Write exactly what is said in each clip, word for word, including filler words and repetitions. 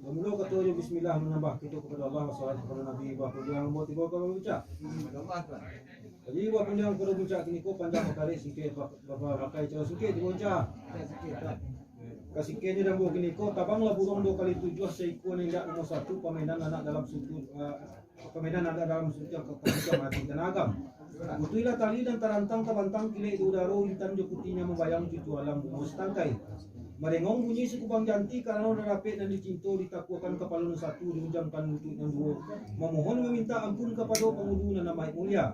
Bamulo kato jo bismillah, manyambah kito kapado Allah, wassalatu kapado Nabi, bapundiang ambo tibo ka puncak. Jadi bapundiang kapado puncak kiniko panjang bakarek, singkek ba-, ba-, bakai caro singkek tibo puncak. Ka singkeknyo dambo kiniko, tabanglah buruang duo kali tujuah, saikua nan indak nomor satu, pamainan anak dalam suku, eh, pamainan anak dalam suku, ka-, ka-, ka-, mati tanah agam. Putuihlah tali nan tarantang tabantang, kilek di udaro, intan jo putihnyo mambayang, cucu alam bungo satangkai. Marengong bunyi sakubang janti, karano lah dapek nan dicinto, ditakuakan kapalo nan satu, diunjamkan luntuik nan duo, mamohon mamintak ampun kapado pangulu nan amaik mulia.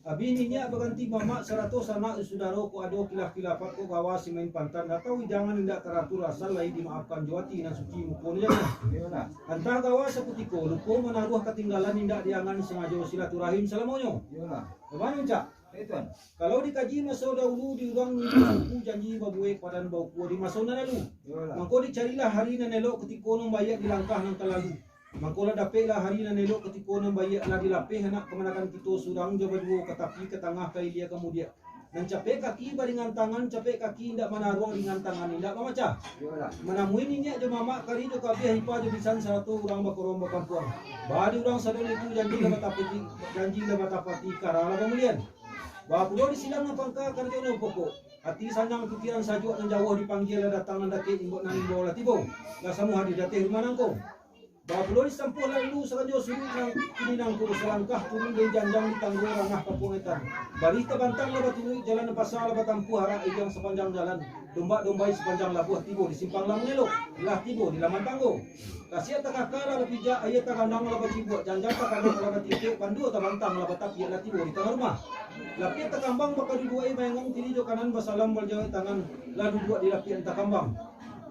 Abih niniak baganti mamak, sarato sanak jo sudaro, kok ado kilaf-kilafan, kok gawa si main pantan, atau hidangan indak taratur, asal lai dimaafkan jo ati nan suci, muko nan janiah. Antah gawa sakutiko, lupo manaruah katinggalan, indak diangan sangajo, silaturahim salamonyo. Iyolah. Baa mano, Cak? Eh, Tuan. Kalau dikaji maso dahulu, di urang nunggu suku, janji babuek padan baukua di maso nan lalu. Iyolah. Mangko dicarilah hari nan elok, kutiko nan baiak di langkah nan ka lalu. Mangko lah dapeklah hari nan elok, kutiko nan baiak lah dilapeh, anak kamanakan kito, surang jo baduo, ka tapi, ka tangah, ka ilia, ka mudiak. Nan capek kaki baringan tangan, capek kaki indak manaruang, ringan tangan indak mamacah. Iyolah. Manamui niniak jo mamak, kari jo kabiah, ipa jo bisan, sarato urang bakorong bakampuang. Baa di urang sadonyo tu, janji lah batapati, janji lah batapati, kara lah bamulian. Baa pulo di silang nan pangka, karajo nan pokok. Ati sanang, pikiran sajuak, nan jauah dipanggia lah datang, nan dakek imbau, nan imbau lah tibo. Lah samo hadir di ateh rumah nangko. Baa pulo disampuah lalu, sakarajo suruik nan kini nangko, salangkah turun dari janjang, di tanggo ranah kampung etan. Barih tabantang lah baturuik, jalan nan pasa lah batampuah, arak iriang sapanjang jalan, dombak-dombai sapanjang labuah, tibo di simpang lah mangelok, lah tibo di laman tanggo. Kasiak takaka lah bapijak, aia tagandang lah bacibuak, janjang takanak lah batikek, panduo tabantang lah batapiak, lah tibo di tangah rumah. Lapiak takambang bakaduduak-i, maengong kiri jo kanan, basalam bajawek tangan, lah duduak di lapiak nan takambang.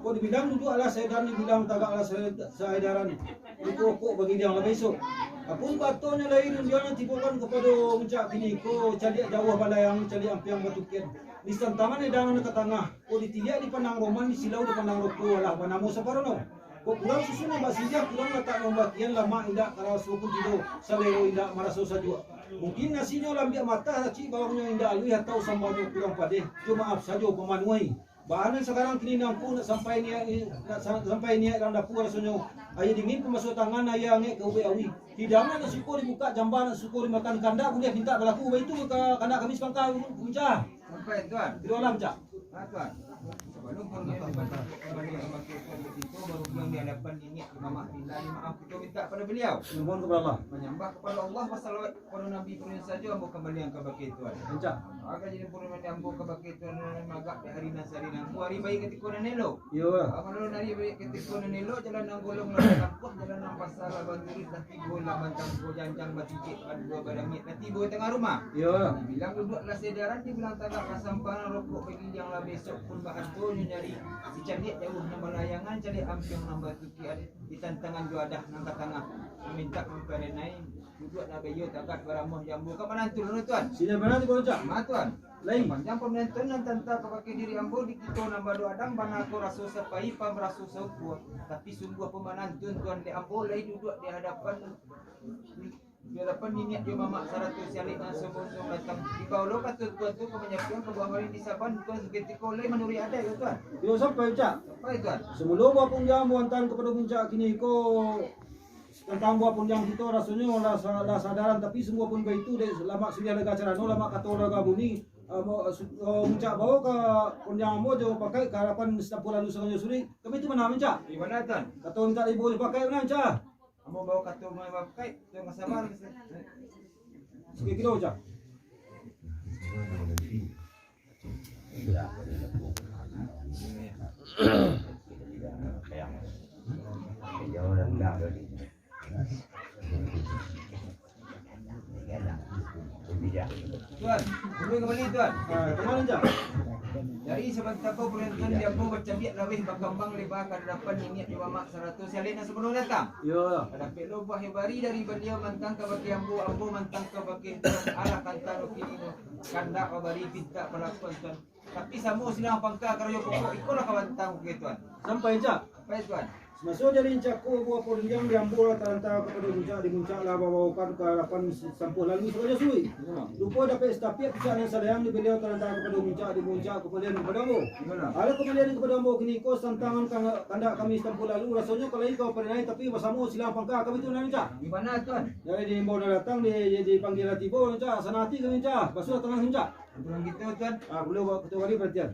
Kok dibilang duduak alah saedaran, dibilang tagak alah sae-, saedaran. Rokok-rokok bagiliang lah baisok. Apun batonyo lai rundiang nan tibokan kapado muncak kiniko, caliak jauah balayang, caliak ampiang batukian. Di santangan edan nan ka tangah, kok ditiliak dipandang roman, disilau dipandang rokok, alah banamo saparono. Kok kurang susun nan basinjah, kurang latak nan bakian, lamak indak karaso pun tido, salero indak maraso sajuak. Mungkin nasinyo lambiak matah, racik bawangnyo indak aluih, atau sambanyo kurang padeh, jo maaf sajo pamanuahi. Baa nan sakarang kini nangko, nak sampai niaik, nak sa-, sampai niaik dalam dapua rasonyo. Aia dingin pambasuah tangan, aia angek ka ubek awi. Hidangan nak suko dibukak, jamba nak suko dimakan, kandak buliah pintak balaku, baitu ka kandak kami sapangka, Muncak. Sampai, Tuan. Tibo lah, Muncak. Ah, Tuan. Sabalum pun niaik dibantu kambali ka bakeh Tuan, baru pulang di hadapan niniak jo mamak, minta maaf kito mintak pado baliau. Mohon kapado Allah. Manyambah kapado Allah, basalawat Pado Nabi pun sajo ambo kambalian ka bakeh Tuan. Rancak. Maka jadi pun ambo ka bakeh Tuan, nan magak di hari nan sari nangko, hari baiak katiko nan elok. Iyo. Amalun hari baiak katiko nan elok, jalan nan golong lah batampuah, jalan nan pasa lah baturuik, lah tibo lah batanggo, janjang batikek, baduo barangik, lah tibo tangah rumah. Iyo. Dibilang duduak lah saedaran, dibilang tagak lah sampangan, rokok bagiliang lah baisok pun, bahatonyo nyari. Dicaliak jauah nan balayangan, caliak ampiang nan batukian, ditantangan juadah nan ka tangah, mamintak mamparenai. Duduak lah baiyo tagak baramuah jo ambo ka manantu lo, Tuan. Sida manantu, Bang Ucok? Ma, Tuan. Lain. Sapanjang pamanantuan nan tanta ka bakeh diri ambo, di kito nan baduo adang, bana ko raso sapai, pamaraso saukua. Tapi sungguah pamanantuan, Tuan, dek ambo lai duduak di hadapan, di hadapan niniak jo mamak sarato si alek nan sombong-sombong datang. Di paulo kato Tuan tu ka manyapuang kabuah marin di saban, Tuan, sakutiko lai manuruik adaik lo, Tuan. Iyo, sampai, Ucok. Sampai, Tuan. Samulo buah pundiang ambo antaan kapado Muncak kiniko, Tantang buah pundiang kito, rasonyo lah sa-, lah sadaran, tapi sungguah pun baitu, dek lamak siriah lega carano, lamak kato lega bunyi, eh, mo-, su-, eh, Muncak bao ka pundiang ambo jo pakai ka hadapan satampuah lalu sangajo suruik. Kami tu bana, Muncak? Di mana, Tuan? Kato mintak ibo jo pakai bana, Muncak? Ambo bao kato mintak pakai, Tuan ka sabar. Sakiro, Muncak. Tuan, kami kembali, Tuan. Ah, kemana, Cak? Dari sabanta ko, pamanantuan di ambo bacabiak laweh, bakambang leba ka hadapan niniak jo mamak sarato si alek nan sabalun datang. Iyo. Ka dapek lo buah bari dari baliau, mantang ka bakeh ambo, ambo mantang ka bakeh Tuan, alah kanta lo kini lo. Kandak babari pintak balakuan, Tuan. Tapi samo silang pangka karajo pokok, iko lah ka bantang, oke, Tuan. Sampai, Cak? Sampai, Tuan. Maso dari Incako buah porindiang di ambo lah taranta kapado muncak, di muncak lah babaokan ka hadapan sampuah lalu sabagai suik. Rupo dapek satapiak puncak nan salayang di baliau taranta kapado muncak, di muncak kapalian kapado ambo. Alah kapalian kapado ambo kiniko santangan ka-, kandak kami sampuah lalu, rasonyo ka lai ka parinai, tapi basamo silang pangka kami tu nan muncak. Di mana, Tuan? Jadi di ambo nan datang di, di panggilan tibo muncak, sanang ati kami muncak, basuah tangan muncak. Aturan kito, Tuan. Ah, baliau bawa ketua wali perhatian.